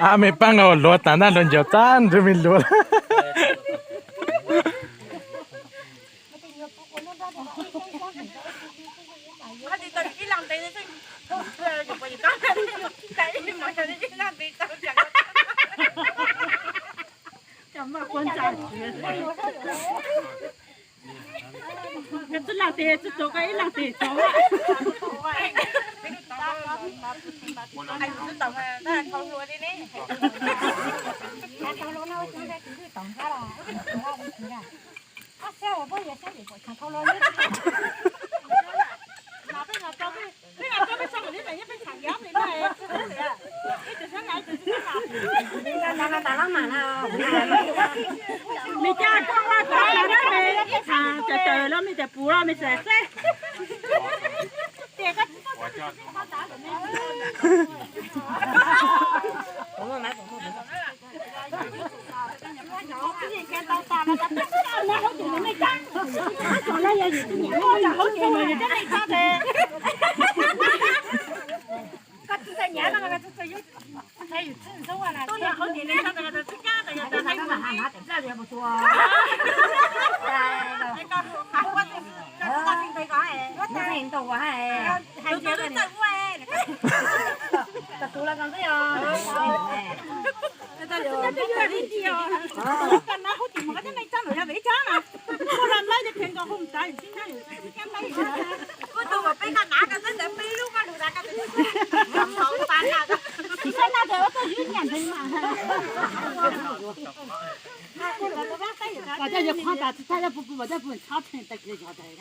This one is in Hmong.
Ab, me pab nqa luav tas ntaj hluas ncaws txab ntswg me luav. Koj txwj laug tes txwj tuav koj ib leeg tes tso. Me cas koj ua koj me ib txhais tawm tawm los me cas puv los me xwb. Coj yog qhov tas tsis tag yog pus pus mas coj pus txhob tseem tag kis yog tas.